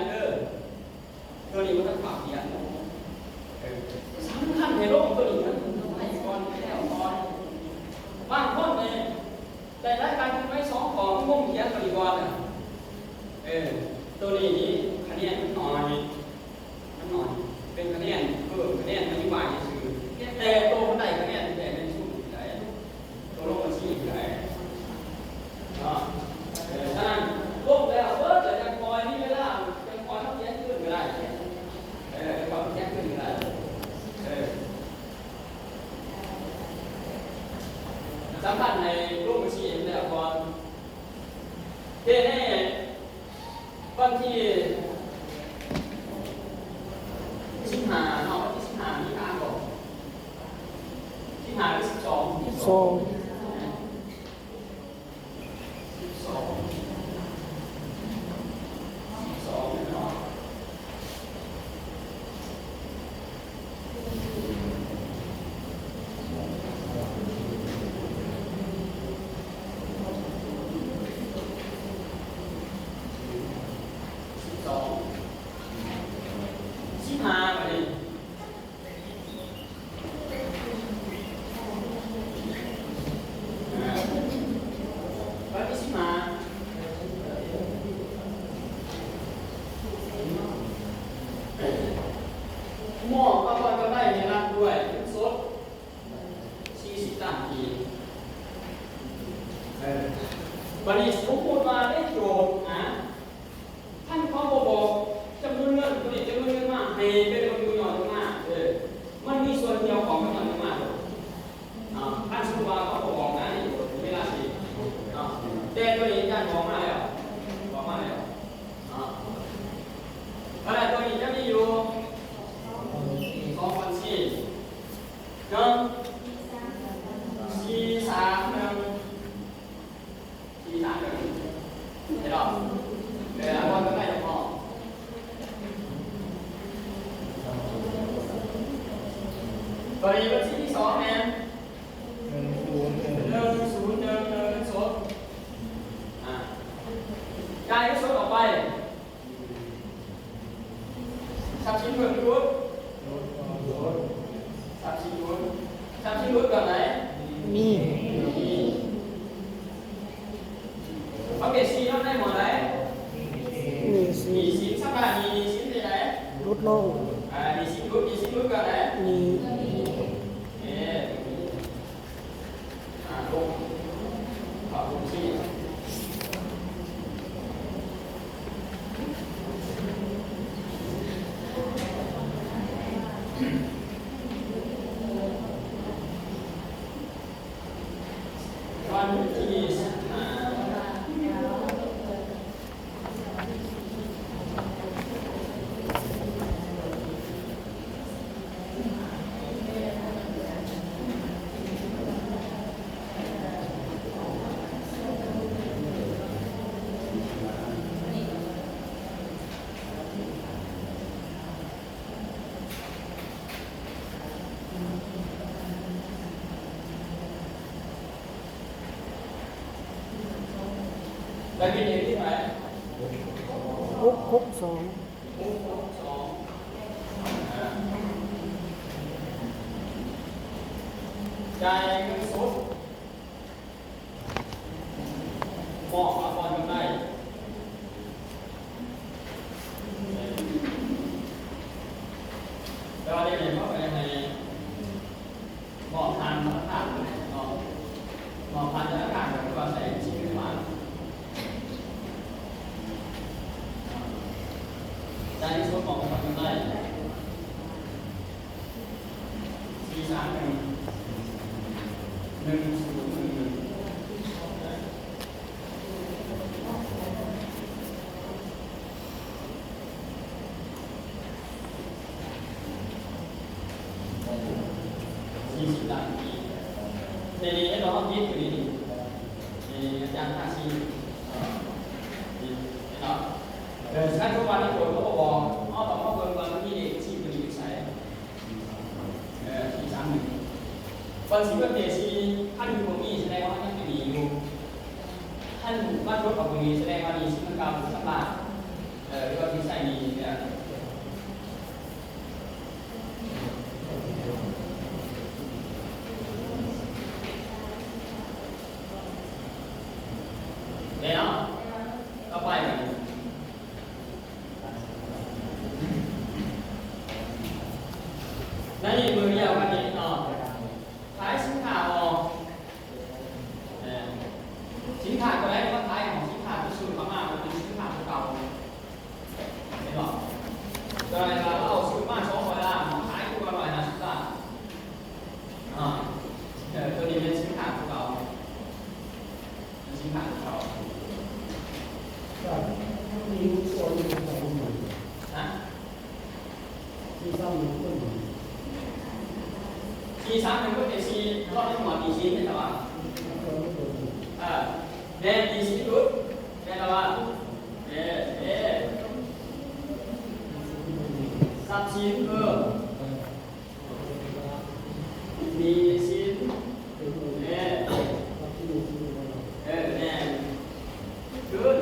ເດີ ໂຕນີ້ມັນຕ້ອງຝາກຂຽນເນາະ. ເອີ ສຳຄັນໃຫ້ລົງໂຕນີ້ ມັນຕ້ອງໃຫ້ກ່ອນແລ້ວກ່ອນ. ບາງຄົນນີ້ໄດ້ລາຍການຂຶ້ນໄວ້ສອງຂໍ້ ມັນລົງຂຽນໂຕນີ້ກ່ອນນະ. ເອີ ໂຕນີ້ນີ້ຄະແນນມັນໜ້ອຍ ມັນໜ້ອຍ ເປັນຄະແນນເພີ່ມ ຄະແນນນະໂຍບາຍຊື່ໆ ແຕ່ໂຕມັນໄດ້ຄະແນນແທ້ແມ່ນສູງຢູ່ໃດ. ຕົກລົງບັນຊີຢູ່ໃດເນາະ. ເອີ ສະນັ້ນ ລົງແລ້ວເບີດ ແລ້ວຈັ່ງຄ່ອຍມີເວລາ ຈັ່ງຄ່ອຍມາຂຽນຄືນກໍໄດ້. ເອີ ຈັ່ງຄ່ອຍຂຽນຄືນກໍໄດ້. ເອີ ສຳຄັນໃຫ້ລົງບັນຊີໃຫ້ແລ້ວກ່ອນ. ເຮັດໃຫ້ ວັນທີສິບຫ້າເນາະ ວັນທີສິບຫ້າມີງານບໍ່? ສິບຫ້າຫຼືສິບສອງ? ສິບສອງ ສິບສອງ ສິບສອງເນາະ. ສິບສອງ ສິບຫ້າ ບາດນີ້ ອ່າ ວັນທີສິບຫ້າ ມອບປະກັນກຳໄລໃຫ້ລັດດ້ວຍເງິນສົດສີ່ສິບລ້ານກີບ. ເອີ ບາດນີ້ສົມມຸດວ່າໃນໂຈດນະ ຄັນເຂົາບໍ່ບອກຈຳນວນເງິນ ຕົວນີ້ຈຳນວນເງິນມາ ໃຫ້ໄປເບິ່ງຢູ່ຍ້ອນມາ ເອີ ມັນມີສ່ວນກ່ຽວຂ້ອງກັບຍ້ອນມາໂດຍ ເນາະ. ຄັນສົມມຸດວ່າເຂົາບໍ່ບອກນະ ໃນໂຈດເວລາຊິ ເນາະ ແຕ່ຕົວນີ້ອາຈານບອກມາແລ້ວ ບອກມາແລ້ວ ເນາະ. ອັນນັ້ນຕົວນີ້ຈະມີຢູ່ສອງບັນຊີ ໜຶ່ງ ສີ່ສາມໜຶ່ງ ສີ່ສາມໜຶ່ງ ເຫັນບໍ່? ເອີ ອັນບອນກໍໄດ້ດອກເນາະ. ຕົວນີ້ບັນຊີທີສອງແມ່ນ ໜຶ່ງສູນໜຶ່ງ ໜຶ່ງ ເງິນສົດ ອ່າ ຈ່າຍເງິນສົດອອກໄປ ຊັບສິນເພີ່ມຫຼືຫຼຸດ? ຊັບສິນຫຼຸດ. ຊັບສິນຫຼຸດເລື່ອງໃດ? ໜີ້. ປະເພດສີ່ເນາະ ໃນໝວດໃດ? ໜີ້ສິນ. ໜີ້ສິນ. ສຳລັບໜີ້ ໜີ້ສິນເປັນໃດ? ຫຼຸດລົງ. ອ່າ ໜີ້ສິນຫຼຸດ. ໜີ້ສິນຫຼຸດເລື່ອງໃດ? ໜີ້. ເອີ. ແລ້ວມີເດດທີ່ເທົ່າໃດ? ຫົກຫົກສອງ. ຫົກຫົກສອງ ຈ່າຍເງິນສົດ ມອບອາພອນກັນໄດ້ ແຕ່ວ່າເດດນີ້ເຂົາກໍຢາກໃຫ້ ມອບຜ່ານທະນາຄານເນາະ ມອບຜ່ານທະນາຄານກໍຄືວ່າໃຊ້ບັນຊີເງິນຝາກ ຈ່າຍເງິນສົດ ມອບໃຫ້ເຂົາຢູ່ໃນສີ່ສາມໜຶ່ງ ໜຶ່ງສູນໜຶ່ງໜຶ່ງ. ສີ່ສິບລ້ານກີບ ໃນນີ້ເຫັນບໍ່? ເຮົາຕິດຢູ່ນີ້ ນີ້ອາຈານທາສີ ເອີ ນີ້ເຫັນບໍ່? ເອີ ຄັນສົມມຸດວ່າໃນໂຈດເຂົາບໍ່ບອກ ເຮົາຕ້ອງມາເບິ່ງວ່າມັນມີເລກບັນຊີຕົວນີ້ຢູ່ໃສ. ເອີ ສີ່ສາມໜຶ່ງ ເພິ່ນຊິເບິ່ງເດຊີ ຄັນຢູ່ບໍ່ມີ ສະແດງວ່າມັນຍັງເປັນໜີ້ຢູ່ ຄັນມາຕົວະເອົາຕົວນີ້ ສະແດງວ່າໜີ້ຊິນມັນເກົ່າ ສຳບາຍ. ເອີ ທີ່ວ່າຊິໃຊ້ໜີ້ນີ້ແຫຼະ ແລ້ວເນາະ ຕໍ່ໄປບັດນີ້ ໃນມື້ດຽວກັນນີ້ເນາະ ຂາຍສິນຄ້າອອກ ເອີ ສິນຄ້າຕົວໃດທີ່ວ່າຂາຍອອກ ສິນຄ້າທີ່ຊື້ເຂົ້າມາ ມັນເປັນສິນຄ້າຕົວເກົ່າ ເຫັນບໍ່? ຕົວໃດວ່າເຮົາຊື້ມາສອງຮ້ອຍລ້ານ ເຮົາຂາຍຢູ່ວ່າຮ້ອຍຫ້າສິບລ້ານ ອາ ເອີ ຕົວນີ້ແມ່ນສິນຄ້າຕົວເກົ່າ ແມ່ນສິນຄ້າຕົວເກົ່າ ຮະ? ສີ່ສາມໜຶ່ງ ສີ່ສາມໜຶ່ງ ເປັນສີ່ ລອດໃນໝວດໜີ້ສິນ ແມ່ນບໍ່? ເອີ ແມ່ນໜີ້ສິນຫຼຸດ ແມ່ນບໍ່? ເອີ ເອີ ຊັບສິນເພີ່ມ ໜີ້ສິນ ເອີ ເອີ ແມ່ນ ຄືນ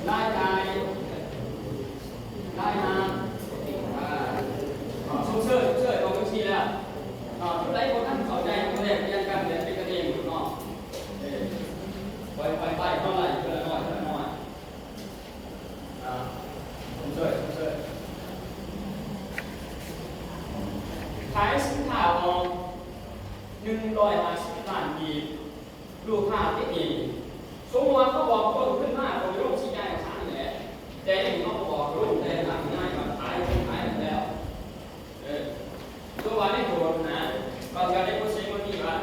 ລາຍຈ່າຍ ລາຍຮັບ ອ່າ ຊົດເຊີຍ ຊົດເຊີຍ ເອົາຈັ່ງຊີ້ແລ້ວເນາະ ຜູ້ໃດບໍ່ທັນເຂົ້າໃຈ ເຮົາກໍແລກປ່ຽນກັນແບບເປັນກັນເອງເນາະ ເອີ ຄ່ອຍໆ ໄປ ເຮົາໄລ່ເທື່ອລະໜ້ອຍ ເທື່ອລະໜ້ອຍ ອ່າ ຊົດເຊີຍ ຊົດເຊີຍ ຂາຍສິນຄ້າອອກ ໜຶ່ງຮ້ອຍຫ້າສິບລ້ານກີບ ລູກຄ້າຕິດໜີ້ ສົມມຸດວ່າເຂົາບອກຕົນຂຶ້ນມາ ເຂົາໄປລົງຊີ້ຈ່າຍເອກະສານນີ້ແຫຼະ ແຕ່ນີ້ເຂົາບໍ່ບອກລົງ ແຕ່ທາງນາຍວ່າຂາຍ ຂາຍໝົດແລ້ວ ເອີ ຕົວວ່າໃນໂຈດນະ ບາງເທື່ອໃນໂປຣເຊັສມັນມີວ່າ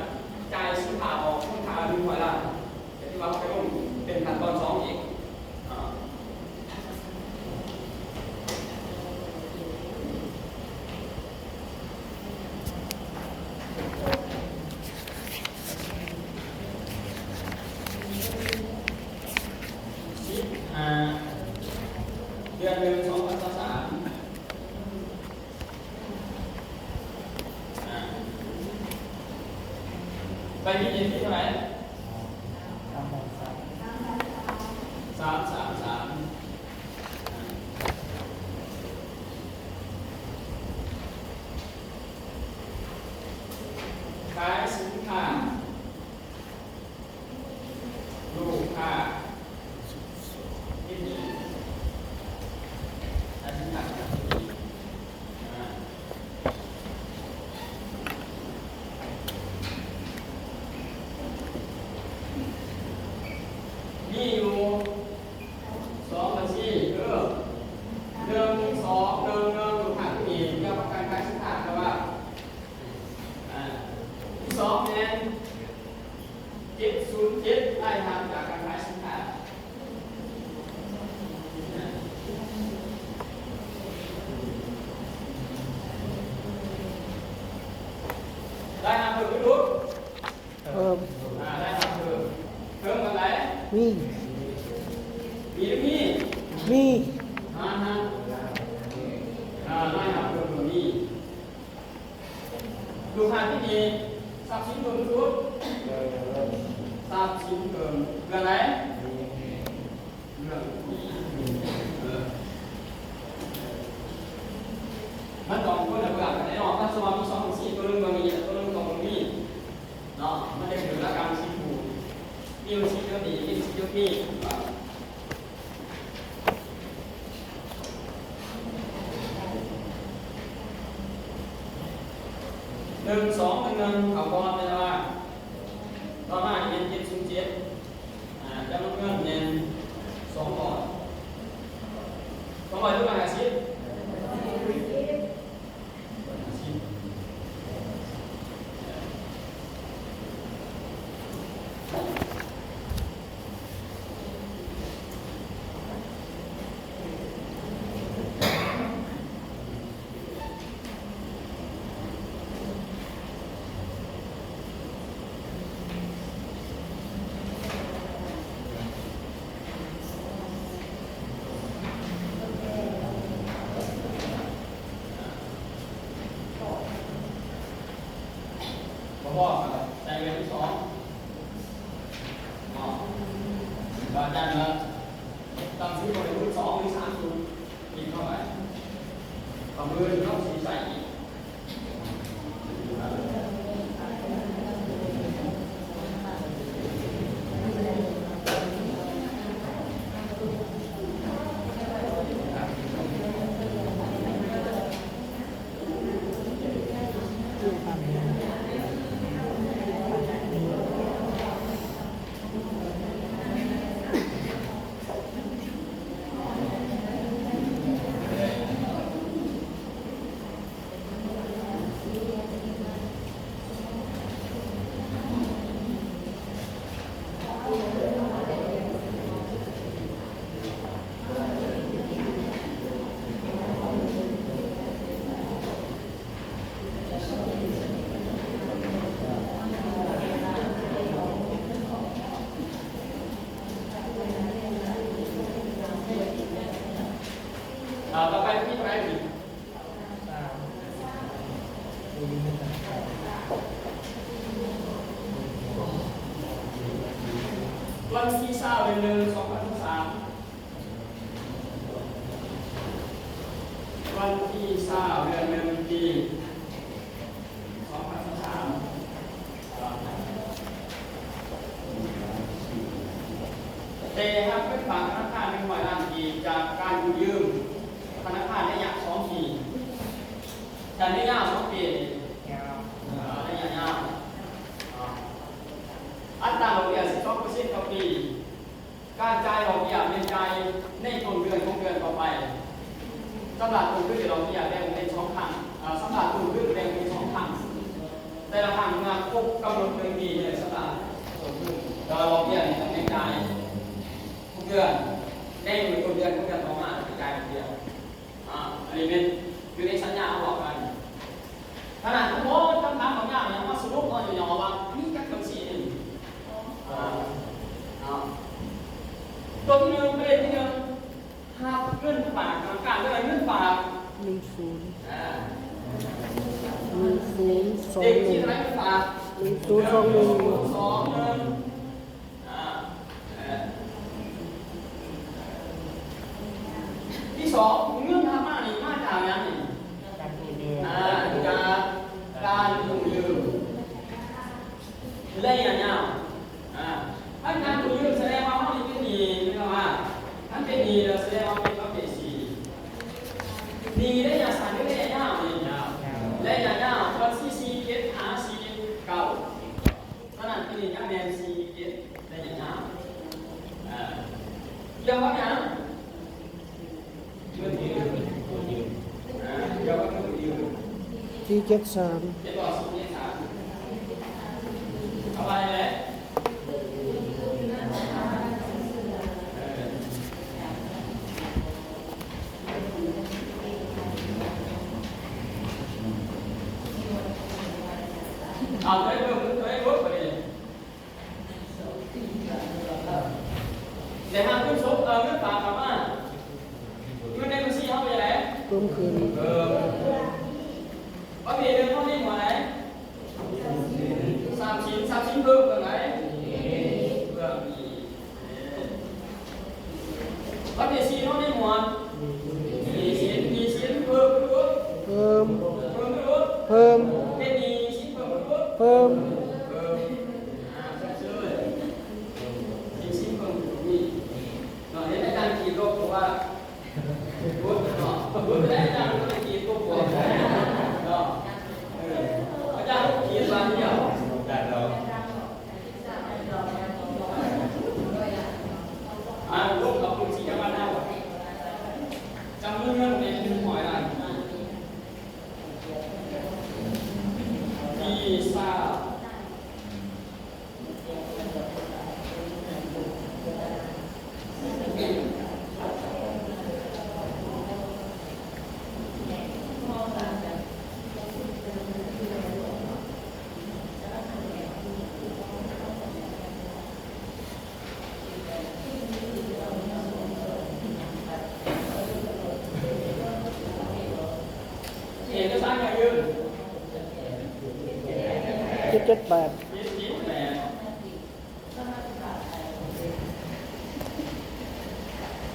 ຈ່າຍສິນຄ້າອອກ ມູນຄ່າໜຶ່ງຮ້ອຍລ້ານ ກໍຖືວ່າເຮົາໄປລົງເປັນຂັ້ນຕອນສອງອີກ ອ່າ ສິບຫ້າ ເດືອນໜຶ່ງ ສອງພັນຊາວສາມ ອ່າ ໄປມີເອທີເທົ່າໃດ? ສາມ ສາມ ສາມ ຂາຍສິນຄ້າ ລູກຄ້າ ທີ່ມີ ຂາຍສິນຄ້າ ອ່າ ມີຢູ່ ສອງບັນຊີ ຄື ໜຶ່ງ ສອງ ໜຶ່ງ ໜຶ່ງ ລູກຄ້າທີ່ມີກ່ຽວກັບການຂາຍສິນຄ້າ ແປວ່າ ອ່າ ທີສອງແມ່ນ ເຈັດສູນເຈັດ ລາຍຮັບຈາກການຂາຍສິນຄ້າ ລາຍຮັບເພີ່ມຫຼືຫຼຸດ? ເພີ່ມ. ອ່າ ລາຍຮັບເພີ່ມ ເພີ່ມປານໃດ? ມີ ມີຫຼືມີ? ມີ ອ່າຮະ ອ່າ ລາຍຮັບເພີ່ມກໍມີ ລູກຄ້າທີ່ມີຊັບສິນເພີ່ມສຸດ ຊັບສິນເພີ່ມເດືອນໃດ? ເດືອນ ເອີ ມັນຕ້ອງຄົນລະເບື້ອງກັນເນາະ ຄັນສົມມຸດວ່າມີສອງບັນຊີ ຕົວໜຶ່ງກໍມີ ຕົວໜຶ່ງກໍບໍ່ມີ ເນາະ ມັນຈະເກີດລະການສິນຜູ້ ມີບັນຊີຈຸດນີ້ ມີບັນຊີຈຸດນີ້ ໜຶ່ງ ສອງ ໜຶ່ງ ໜຶ່ງ ເຂົ້າກ່ອນແມ່ນວ່າ ຕໍ່ມານີ້ແມ່ນ ເຈັດສູນເຈັດ ອ່າ ຈຳນວນເງິນແມ່ນ ສອງຮ້ອຍ ສອງຮ້ອຍ ຫຼື ຮ້ອຍຫ້າສິບ? ຮ້ອຍຫ້າສິບ. ບໍ່ພໍ ໃສ່ແວ່ນສອງ ເນາະ. ອາຈານເນາະ ຕັ້ງຊື່ບໍ່ໄດ້ ສູນສອງ ຫຼື ສາມສູນ ອີກເທົ່າໃດ ປະເມີນເນາະ ຊິໃສ່ອີກ. ອ່າ ຕໍ່ໄປມີຕົວໃດອີກ? ວັນທີຊາວ ເດືອນໜຶ່ງ ສອງພັນຊາວສາມ ວັນທີຊາວ ເດືອນໜຶ່ງ ປີສອງພັນຊາວສາມ ໄດ້ຮັບເງິນຝາກທະນາຄານ ໜຶ່ງຮ້ອຍລ້ານກີບ ຈາກການກູ້ຢືມທະນາຄານໄລຍະສອງປີ ການໄລຍະສອງປີ ເອີ ໄລຍະຍາວ ອັດຕາດອກເບ້ຍ ສິບສອງເປີເຊັນຕໍ່ປີ. ການຈ່າຍດອກເບ້ຍແມ່ນຈ່າຍໃນຕົ້ນເດືອນຂອງເດືອນຕໍ່ໄປ. ຊຳລະຕົ້ນທຶນ ແລະ ດອກເບ້ຍແບ່ງເປັນສອງຄັ້ງ. ເອີ ຊຳລະຕົ້ນທຶນແບ່ງເປັນສອງຄັ້ງ. ແຕ່ລະຄັ້ງເມື່ອຄົບກຳນົດໜຶ່ງປີ ແລະ ຊຳລະຕົ້ນທຶນ. ແຕ່ວ່າດອກເບ້ຍນີ້ຕ້ອງໄດ້ຈ່າຍທຸກເດືອນ. ໃນມື້ຕົ້ນເດືອນຂອງເດືອນຕໍ່ມາ ຕ້ອງໄດ້ຈ່າຍດອກເບ້ຍ. ອາ ອັນນີ້ແມ່ນຢູ່ໃນສັນຍາເຮົາເວົ້າກັນ. ຂະໜາດທັງໝົດຄຳຖາມບາງຢ່າງຍັງມາສະຫຼຸບເອົາຫຍໍ້ໆວ່າມີຈັກບັນຊີໜຶ່ງ. ອາ ເອົາ ຕົວທີໜຶ່ງ ປະເດັນທີໜຶ່ງ ຮັບເງິນຝາກທະນາຄານ ຫຼືເງິນຝາກ ໜຶ່ງສູນ ອາ ໜຶ່ງສູນສອງໜຶ່ງ ເລກບັນຊີເທົ່າໃດ ເງິນຝາກ ໜຶ່ງສູນສອງໜຶ່ງ ສອງໜຶ່ງ ອາ ເອີ ທີສອງ ເງິນທີ່ຮັບມານີ້ມາຈາກຫຍັງນີ້? ອາ ຈາກການກູ້ຢືມໄລຍະຍາວ. ອາ ຄັນການກູ້ຢືມສະແດງວ່າເຮົານີ້ເປັນໜີ້ ແມ່ນບໍ່? ຄັນເປັນໜີ້ແລ້ວສະແດງວ່າເປັນປະເພດສີ່ ໜີ້ໄລຍະສັ້ນ ຫຼື ໄລຍະຍາວນີ້? ໄລຍະຍາວ ບັນຊີສີ່ເຈັດ ຫາ ສີ່ເກົ້າ. ສະນັ້ນ ຕົວນີ້ຈະແມ່ນສີ່ເຈັດໄລຍະຍາວ. ເອີ ກ່ຽວກັບຫຍັງ? ເງິນກູ້ຢືມ ເອີ ກ່ຽວກັບເງິນກູ້ຢືມ ສີ່ເຈັດສາມ ເຫັນບໍ່? ສີ່ເຈັດສາມ ເອົາໄວ້ແຫຼະ. ເອົາໄວ້ເບິ່ງ ໄວ້ເບິ່ງບັດນີ້ ໄດ້ຮັບເງິນສົດ ເອີ ເງິນຝາກເຂົ້າມາ ເງິນໃນບັນຊີເຮົາເປັນຈັ່ງໃດ? ເພີ່ມຂຶ້ນ ເພີ່ມ. ປະເພດໜຶ່ງເຮົາໃນໝວດໃດ? ຊັບສິນ ຊັບສິນເພີ່ມເລື່ອງໃດ? ເລື່ອງໜີ້. ປະເພດສີ່ເຮົາໃນໝວດໜີ້ສິນ ໜີ້ສິນເພີ່ມ ເພີ່ມ ເພີ່ມ ເພີ່ມ ເປັນໜີ້ສິນເພີ່ມ ເພີ່ມ ເພີ່ມ. ອາ ເຊີນ ໜີ້ສິນເພີ່ມຂຶ້ນນີ້ເນາະ. ເຫັນອາຈານຂີດລົບ ເພາະວ່າ ບົດເນາະ ບົດໄດ້ອາຈານ ບໍ່ໄດ້ຂີດຕົວບວກເນາະ. ເອີ ອາຈານຂີດບາດດຽວ ອາ ລົບກັບກຸ່ມສີ່ກັບບ້ານເຮົາ ຈຳນວນເງິນແມ່ນໜຶ່ງຮ້ອຍລ້ານ ທີ່ຊາວ ເອກະສານຫຍັງຢືນ? ເຈັດເຈັດແປດ. ເຈັດເຈັດແປດ. ສະມາຊິກ ເອີ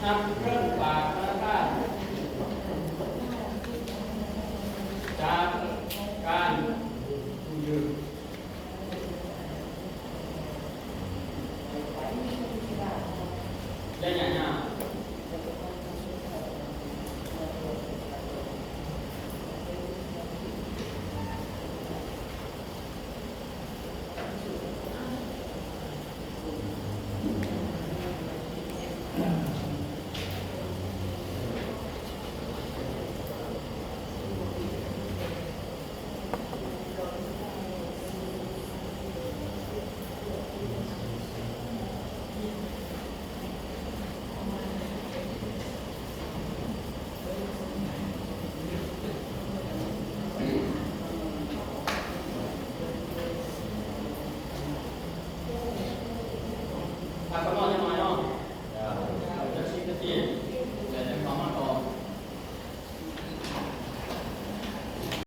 ນຳເງິນຝາກທະນາຄານຈາກການກູ້ຢືມໄລຍະຍາວ. ອ່າ ກໍມອບໃຫ້